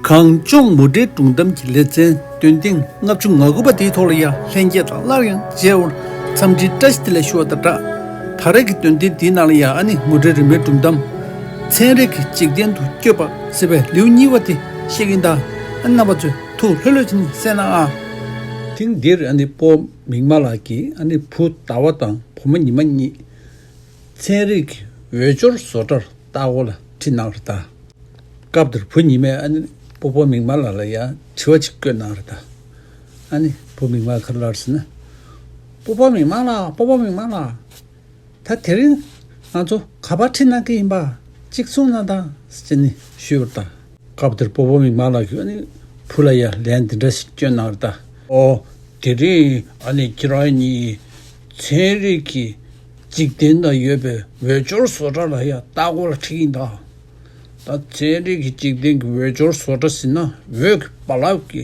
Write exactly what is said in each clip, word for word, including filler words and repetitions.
གངས་ལྗོངས་མུ་འབྲེལ་སྒྲུང་གཏམ་གྱི་ལེ་ཚན་འདོན་ཐེངས་ལྔ་བཅུ་ང་དགུ་པ་དེའི་ཐོག་ལ་ཡང་ལྷན་རྒྱས་དང་སླར་ཡང་མཇལ་བར་འཚམས་འདྲིའི་བཀྲ་ཤིས་བདེ་ལེགས་ཞུ་བ་དང་སྦྲགས། ད་རེས་ཀྱི་འདོན་ཐེངས་འདིའི་ནང་ལ་ཡང་ཨ་ནི་མུ་འབྲེལ་རིས་མེད་སྒྲུང་གཏམ། ཚན་རིག་གི་འཇིག་རྟེན་དུ་བསྐྱོད་པ་ཟེར་བའི་ལེའུ་གཉིས་པ་དེ་བཤད་ཀྱིན་གདའ། ཨ་ནི་རྣམ་པ་ཚོས་ཐུགས་ལྷོད་ལྷོད་བྱས་ནས་གསན་གནང་ཨ། ཐེངས་འདིར་ཨ་ནི་སྤོ་བོ་མིག་དམར་ལགས་ཀྱིས་ཨ་ནི་བུ་ཟླ་བ་དང་བུ་མོ་ཉི་མ་གཉིས་ཚན་རིག་གི་འོས་སྦྱོར་བཟོ་གྲྭར་ལྟ་སྐོར་ལ་ཁྲིད་གནང་བ་རེད་ད། སྐབས་དེར་བུ་ཉི་མས་ཨ་ནི་སྤོ་བོ་མིག་དམར་ལགས་ལ་ཡང་དྲི་བ་ཅིག་བཀོད་གནང་བ་རེད་ད། ཨ་ནི་བུ་མིག་དམར་ག་རེ་ལབ་ཟེར་ན། སྤོ་བོ་མིག་དམར་ལགས། སྤོ་བོ་མིག་དམར་ལགས། ད་དེ་རིང་ང་ཚོ་ག་པར་ཁྲིད་གནང་གི་ཡིན་པ་གཅིག་གསུངས་གནང་དང་ཟེར་ནས་ཞུས་པ་རེད་ད། སྐབས་དེར་སྤོ་བོ་མིག་དམར་ལགས་ཀྱིས་ཨ་ནི་བུ་ལ་ཡང་ལན་འདི་འདྲ་ཞིག་བསྐྱོན་གནང་བ་རེད་ད། ཨོ། དེ་རིང་ཨ་ནི་ཁྱེད་རང་གཉིས་ཚན་རིག་གི་འཇིག་རྟེན་ན་ཡོད་པའི་འོས་སྦྱོར་བཟོ་གྲྭ་ལ་ཡང་ལྟ་སྐོར་ལ་ཁྲིད་ཀྱི་ཡིན་ད། ད་ཚན་རིག་གི་འཇིག་རྟེན་གྱི་འོས་སྦྱོར་བཟོ་གྲྭ་ཟེར་ན་འོད་ཀྱི་རྦ་རླབས་ཀྱི་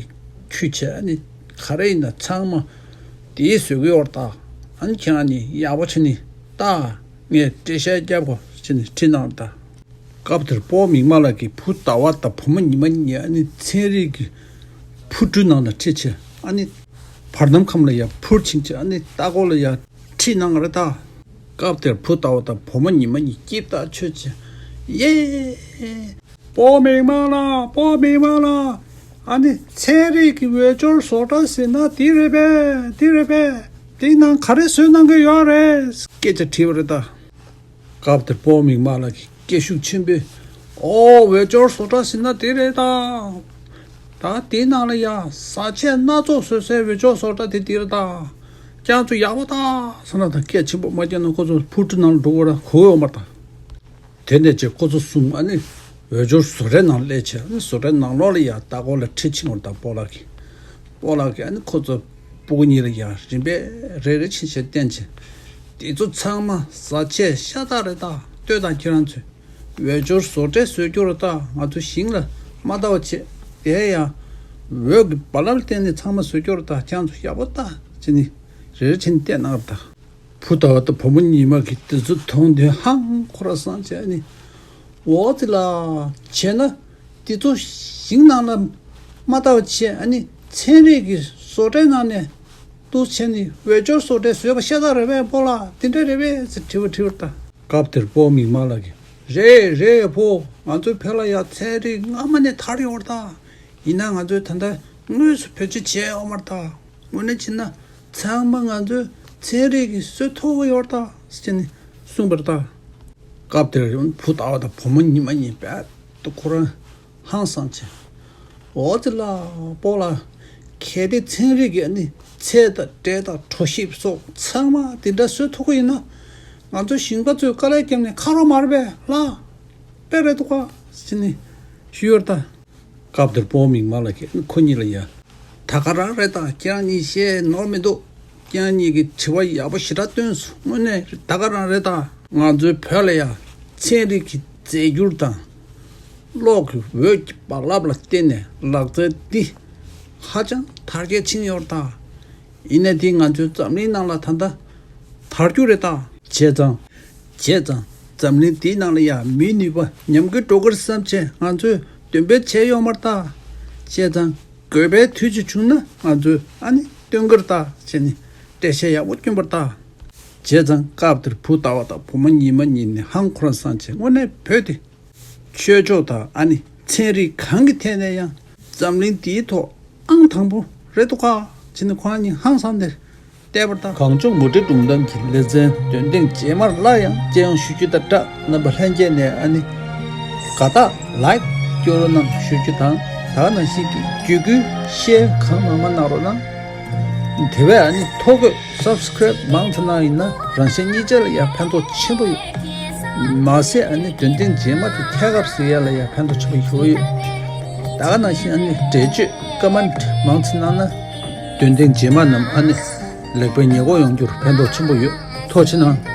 ཁྱུ་བྱས་ཨ་ནི་ག་རེ་ཡིན་ན་ཚང་མ་དེའི་བཟོ་གི་ཡོད་རེད་ད། ཨ་ནི་ཁྱེད་རང་གཉིས་ཡག་པོ་བྱས་ནས་ལྟ། ངས་འགྲེལ་བཤད་རྒྱབ་དགོས་བྱས་ནས་ཁྲིད་གནང་བ་རེད་ད། སྐབས་དེར་སྤོ་བོ་མིག་དམར་ལགས་ཀྱིས་བུ་ཟླ་བ་དང་བུ་མོ་ཉི་མ་གཉིས་ཨ་ནི་ཚན་རིག་གི་འཕུར་གྲུ་ནང་ལ་ཁྲིད་བྱས་ཨ་ནི་བར་སྣང་ཁམས་ལ་ཡར་འཕུར་ཕྱིན་བྱས་ཨ་ནི་ལྟ་སྐོར་ལ་ཡར་ཁྲིད་གནང་བ་རེད་ད། སྐབས་དེར་བུ་ཟླ་བ་དང་བུ་མོ་ཉི་མ་གཉིས་སྐྱིད་ཐག་ཆོད་བྱས། ཡེ། སྤོ་བོ་མིག་དམར་ལགས། སྤོ་བོ་མིག་དམར་ལགས། ཨ་ནི་ཚན་རིག་གི་འོས་སྦྱོར་བཟོ་གྲྭ་ཟེར་ན་འདི་རེད་པས། འདི་རེད་པས། འདིའི་ནང་ག་རེ་བཟོས་གནང་གི་ཡོད་རེད། སྐད་ཆ་དྲིས་པ་རེད་ད། སྐབས་དེར་སྤོ་བོ་མིག་དམར་ལགས་ཀྱིས་སྐད་ཤུགས་ཆེན་པོས། ཨོ། འོས་སྦྱོར་བཟོ་གྲྭ་ཟེར་ན་དེ་རེད་ད། ད་དེའི་ནང་ལ་ཡ་བཟའ་ཆས་སྣ་ཚོགས་བཟོ་སའི་འོས་སྦྱོར་བཟོ་གྲྭ་དེ་དེ་རེད་ད། ཁྱེད་ཚོ་ཡག་པོ་ད་ཟེར་ན་ད་སྐད་ཆེན་པོ་མ་བརྒྱབ་ན་ཁོ་ཚོ་འཕུར་གྲུ་ནང་ལ་འགྲོ་དགོས་ར་གོ་ཡོད་མ་རེད་ད། དེ་ནས་ཅིག་ཁོ་ཚོ་གསུམ་ཨ་ནི་འོས་སྦྱོར་བཟོ་གྲྭའི་ནང་སླེབས་བྱས་ཨ་ནི་བཟོ་གྲྭའི་ནང་ལོགས་ལ་ཡ་ལྟ་སྐོར་ལ་ཁྲིད་ཕྱིན་པ་རེད་ད་སྤོ་ལགས་ཀྱིས། སྤོ་ལགས་ཀྱིས་ཨ་ནི་ཁོ་ཚོ་སྤུ་གུ་གཉིས་ལ་ཡང་རིམ་པས་རེ་རེ་བྱས་བྱས་བསྟན་བྱས། འདི་ཚོ་ཚང་མ་བཟའ་ཆས་ཤ་སྟག་རེད་ད། ལྟོས་དང་ཁྱེད་རང་ཚོས། འོས་སྦྱོར་བཟོ་གྲྭས་བཟོས་རྒྱུ་རེད་ད། ང་ཚོ་ཞིང་ལ་མ་ལྟ་བ་བྱེད། དེ་ཡང་འོད་ཀྱི་རྦ་རླབས་ལ་བརྟེན་ནས་ཚང་མ་བཟོས་རྒྱུ་རེད་ད། ཁྱེད་རང་ཚོ་ཡག་པོ་ལྟ་བྱས་ནས་རེ་རེ་བྱས་ནས་བལྟས་གནང་རེད་ད། བུ་ཟླ་བ་དང་བུ་མོ་ཉི་མ་གིས་དེ་ཚོ་མཐོང་དུས་ཧང་ཁོ་ར་སངས་བྱས་ནས། འོ་ཙི་ལ། བྱས་ན། འདི་ཚོ་ཞིང་ནང་ལ་མ་ལྟ་བ་བྱས་ཨ་ནི་ཚན་རིག་གི་བཟོ་གྲྭའི་ནང་ནས་འདུག་བྱས་ནས་འོས་སྦྱོར་བཟོ་གྲྭས་བཟོས་པ་ཤ་སྟག་རེད་པས་སྤོ་ལགས། དེ་འདྲ་རེད་པས་ཟེར་དྲི་བ་དྲིས་པ་རེད་ད། སྐབས་དེར་སྤོ་བོ་མིག་དམར་ལགས་ཀྱིས། རེད་རེད་བུ། ང་ཚོའི་བོད་ལ་ཡ་ཚན་རིག་སྔ་མ་ནས་དར་ཡོད་རེད་ད། ཡིན་ན་ང་ཚོས་ད་ལྟ་དངོས་སུ་བེད་སྤྱོད་བྱས་ཡོད་མ་རེད་ད། དངོས་གནས་བྱས་ན་ཚང་མ་ང་ཚོས་ཚན་རིག་གིས་བཟོ་ཐུབ་ཀྱི་ཡོད་རེད་ད་ཟེར་ནས་གསུངས་པ་རེད་ད། སྐབས་དེར་བུ་ཟླ་བ་དང་བུ་མོ་ཉི་མ་གཉིས་རྦད་དེ་ཁོ་རང་ཧང་སངས་བྱས། འོ་ཙི་ལ་སྤོ་ལགས། གལ་ཏེ་ཚན་རིག་གིས་ནི་ཚལ་དང་འབྲས་དང་གྲོ་ཞིབ་སོགས་ཚང་མ་དེ་འདྲ་བཟོ་ཐུབ་ཀྱི་ཡིན་ན། ང་ཚོ་ཞིང་པ་ཚོས་དཀའ་ལས་བརྒྱབ་ནས་ཁག་པོ་མ་རེད་པས་ལགས། དཔེ་རེད་འདུག་ག་ཟེར་ནས་ཞུས་ཡོད་རེད་ད། སྐབས་དེར་སྤོ་བོ་མིག་དམར་ལགས་ཀྱིས་ཁོ་གཉིས་ལ་ཡ། ད་ག་རང་རེད་ད། ཁྱེད་རང་གཉིས་བཤད་ནོར་མི་འདུག་ཁྱེད་རང་གཉིས་ཀྱིས་དྲི་བ་ཡག་པོ་ཞེ་དྲག་བཏོན་སོང་། དངོས་གནས་ད་ག་རང་རེད་ད། ང་ཚོའི་བོད་ལ་ཡ་ཚན་རིག་གི་རྫས་འགྱུར་དང་། གློག་གི་འོད་ཀྱི་རྦ་རླབས་ལ་བརྟེན་ནས་ལག་རྩལ་འདི་ཧ་ཅང་དར་རྒྱས་ཕྱིན་ཡོད་རེད་ད། ཡིན་ནའི་དེ་ང་ཚོའི་འཛམ་གླིང་ནང་ལ་ད་ལྟ་དར་རྒྱུ་རེད་ད། བྱས་ཙང་། བྱས་ཙང་། འཛམ་གླིང་འདིའི་ནང་ལ་ཡང་མིའི་ནུས་པ་ཉམས་ཀྱི་འགྲོ་གི་རེད་བསམ་བྱས་ང་ཚོས་འདོན་སྤེལ་བྱས་ཡོད་མ་རེད་ད། བྱས་ཙང་དགོས་པའི་དུས་ཅིག་བྱུང་ན་ང་ཚོས་ཨ་ནི་སྟོན་གི་རེད་ད་བྱས་ནས་འགྲེལ་བཤད་ཡག་པོ་བསྐྱོན་པ་རེད་ད། བྱས་ཙང་སྐབས་དེར་བུ་ཟླ་བ་དང་བུ་མོ་ཉི་མ་གཉིས་ནི་ཧང་ཁོ་རང་སངས་བྱས་དངོས་གནས་བོད་དེ། ཆོས་ཕྱོགས་དང་ཨ་ནི་ཚན་རིག་གང་གི་ཐད་ནས་ཡང་འཛམ་གླིང་འདིའི་ཐོག་ཨང་དང་པོ་རེད་འདུག་ག་བྱས་ནས་ཁོང་གཉིས་ཧང་སངས་ཏེ་བལྟས་པ་དང་། གངས་ལྗོངས་མུ་འབྲེལ་སྒྲུང་གཏམ་གྱི་ལེ་ཚན་འདོན་ཐེངས་རྗེས་མར་སླར་ཡང་སྤྱི་ཡོངས་ཞུ་རྒྱུ་དང་སྦྲགས་རྣམ་པ་ལྷན་རྒྱས་ནས་ཨ་ནི་དགའ་རྟགས་ལའིཀ་སྐྱོར་རོགས་གནང་ཞུ་རྒྱུ་དང་ད་ག་ནང་བཞིན་གྱི་བརྒྱུད་སྐུལ་ཤེར་གང་མང་མང་གནང་རོགས་གནང་། དེ་བས་ཨ་ནི་ཐོ་འགོད་སབ་སི་ཀ་རེབ་མང་ཙམ་གནང་ཡིན་ན་རང་གཞན་གཉིས་ཆ་ལ་ཡང་ཕན་ཐོགས་ཆེན་པོ་ཡོད། མ་ཟད་ཨ་ནི་འདོན་ཐེངས་རྗེས་མ་དེ་ཐད་ཀར་གཟིགས་ཡ་ལ་ཡང་ཕན་ཐོགས་ཆེན་པོ་ཡོད་ཡོད། ད་ག་ནང་བཞིན་ཨ་ནི་འགྲེལ་བརྗོད་ཀོ་མེན་ཊི་མང་ཙམ་གནང་ན་འདོན་ཐེངས་རྗེས་མ་རྣམས་ཨ་ནི་ལེགས་པའི་ཉེས་འགོག་ཡོང་རྒྱུར་ཕན་ཐོགས་ཆེན་པོ་ཡོད། ཐུགས་རྗེ་གནང་།